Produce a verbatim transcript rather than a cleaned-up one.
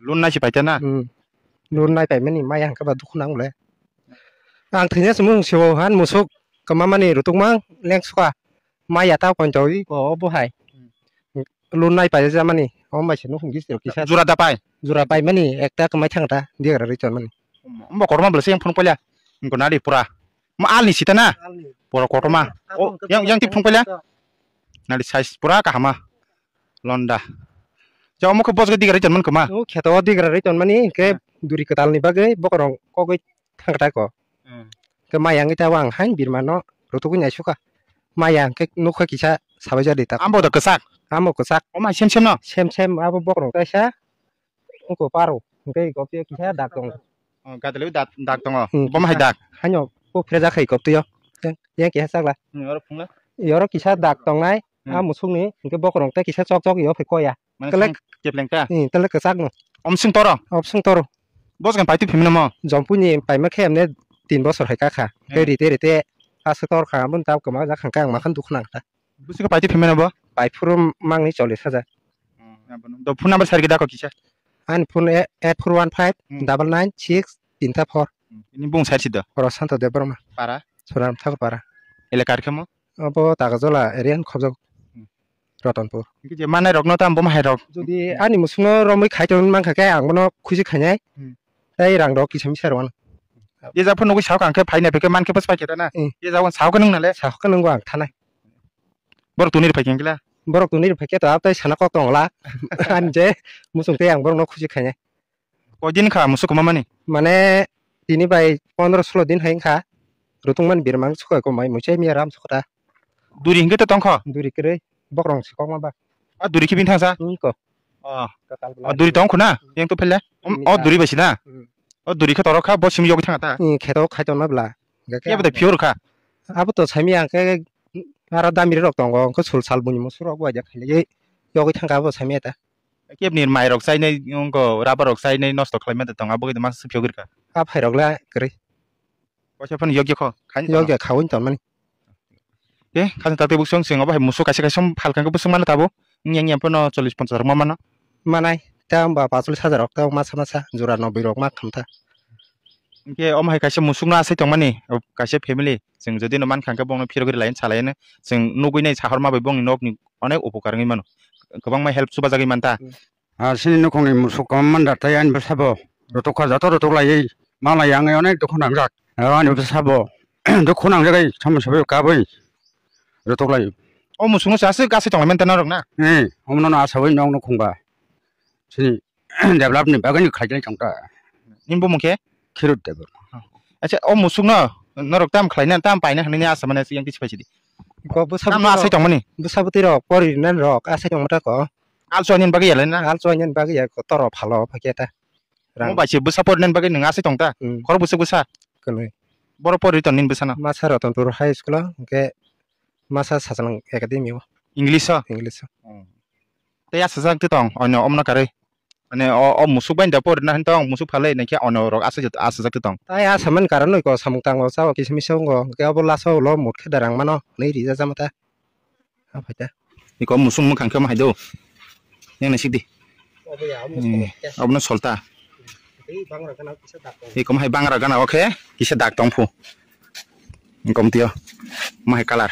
Loan nai si paita na? Hmm. Loan nai paimani maya hwnkhe ba dukhu nang le. Ang thwina se mung siwo han musuk kwmamani rutukmang lengsuka. Maya ta kontoi o bo hai. Hmm. Loan nai paijamani. O mai se nukhung gisiro kisa. Jura da pai? Jura paimani ekta kwmai thang ta digra rwi tonmani. Ombo korma bwlai se yang phone paila. Wngkha nadi pura. Ma alni sita na? Alni. Pura kotorma. Alni. O, yang, yang ti phone paila? Nadi size pura kahama. Londa. Ja omo khe bosga digra rwi tonmani kwma. O kheto digra rwi tonmani hwnkhe. Hmm. Duri kwtalni bagwi bokorong kogwi thangkha ko. Hmm. Ke maya wngwi ta ang hain birma no rutugwi naisukha. Maya hwnkhe nukha kisa sabai jari ta. Ambo da kwchak? Amo kwchak. O mai sem sem no? Sem sem abo bokrok kaisa. Wngko paro. Hwnkhe iko kisa dak tongo. Oh, gadalo dak, dak tongo. Hmm, bo mai kisa dak? Haino bo freda khai kok twiyo. Yang, yang kisa chakla. Hmm, oro phungla? Yoro kisa dak tongnai. Hmm. A musukni hwnkhe bokrok tei kisa chok chok yo phai koya. Mane tele sang kepleng ta? Hmm, tele kwchak no. Omsing toro? Omsing toro. Bosgan paitwi phimino mo? Jompui ni paima khe emne tin bosor hai kakha. Khe hmm. Rite rite aswk tor kha, aboni tab kwma jak kha, ang makhan dukhu nang kha. Bwswk paitwi phimino bo? Pai phuru mangni chollish hajar. Hmm, abono. Do phone number sari gida ko kisa? Ani phone e-, eight four one five double nine six tinta four. Hmm, ini bung sari sido? Oro Santo Debbarma. Para? Suram Thakur para. Elakar khe mo? Abo Tagajola area ni khobjak. Hmm. Rotonpur. Hingke je manai rok no tam bo mahai rok. Jodi ani musung no romwi khai tong mankha khe ang bono khusi khainai. Hmm. Tei rang rok kisa misa rwano. Je jak phano nugwi sao kang khe phaina phai khe man khe bwsai khe ta na. Hmm. Je jak phano sao khe nung nale. Sao khe nung ang thanai. Borok tuni phai khe angla. Borok tuni phai khe to tei sana kok tong la. Ani je musung tei ang borok no khusi khainai. Koi din kha musuk kwma mani? Mane tini bai pondro solo din hai wngkha. Rutung mani birmang sukhai ko mai muchai miya ram sukha ta. Duri hingke to tongkho? Duri kwrwi bokrong si kokma ba. A duri khe bini thangsa? Wngko. Oh. Kwtal bwla. Oh, duri tongkho na? Yang to phele? Um, oh, duri bai si na? Hmm. Oh, duri khe torok kha, bo simi yogwi thanga ta? Hmm, kheto khai tongma bwla. Hingke khe kebo de pure kha? Abo to sami ang khe aro damiri rok tongo, wngkhe sul sal buini musu rok bai jak khailaiwi yogwi thangkha abo sami ta. Kebni mai rok chainai wngkho, rubber rok chainai nosto khlaima de tong, abo khe masa phiogri kha. A phai rok le kwrwi. Waisa phano yokya kho, khaini tongma. Yokya khawi tongmani. Te khasing tate busong sing obo hai musuk kaisa kaisa phalkang busong mano tabo. Yang yang phano chollish ponchash rok ma mano. Manai, ta ba pachlis hajar rok ta masa masa jora nobwi rok ma khamtha. Hingke omo hai kaisa musuk no asai tongmani, o kaisa family. Chwng jodi no mankha hingke bongno phirogwi laino salaino. Chwng nugwi nai sahorma bai bongni nokni onek upokar wngwi mano. Kwbangma help chubajagwi mantha. Hmm. Ah, chini nukhungni musuk kwbangma mandar tei ani bwsabo rutuk kha, joto rutuk laiwi ma laiya wngwi onek dukhu nangjak. Ah, ani bwsabo dukhu nangjagwi samung sabai kabui rutuk lai. O musukno se aswk aswk tonglaimani ta norok na? Eh, omono no asaui nok nukhung ba. Chini developni bagwino khlaijak tongkha. Nini bumung khe? Khirut Debbarma. Acha, o musukno norok tam khlaina, tam paina hwnwi asa mane yang kisi paisidi. Ko bwsa tamno bwtwi asai rok, tongmani? Bwsa bwtwi rok, pori rinani rok asai tongma ta ko. Alchoi nini bagwi yalai na? Alchoi nini bagwi ya ko toro phalo phakya ta. Rang. Mo bai se bwsa pori nini bagwi nwng asai tong ta? Hmm. Khorok bwswk bwsa? Kwnwi. Boro pori ton nini bwsano? Masa Ratanpur High School o, hwnkhe masa Sachwlang Academy o. English o? English o. Hmm. Tei asajak twi tong, oino omono karwi. Mane o, o musuk bai da pori na hinwi tong, musuk phalwi naikhe oino rok asajak, asajak twi tong. Tai asaman karon noi ko samung tango, chao kisa misa wngo, hwnkhe abo last o ulo mut khe da rang mano, hwnwi rijak jama ta. A phaita. Iko musuk mwkhang khe ma hai do. Yang naisik di. Obo ya, omo hmm, solta. Obono solta. Tei bangra gana kisa dak tong. Iko ma hai bangra gana o khe kisa dak tong phu. Kom tio. Ma hai colour.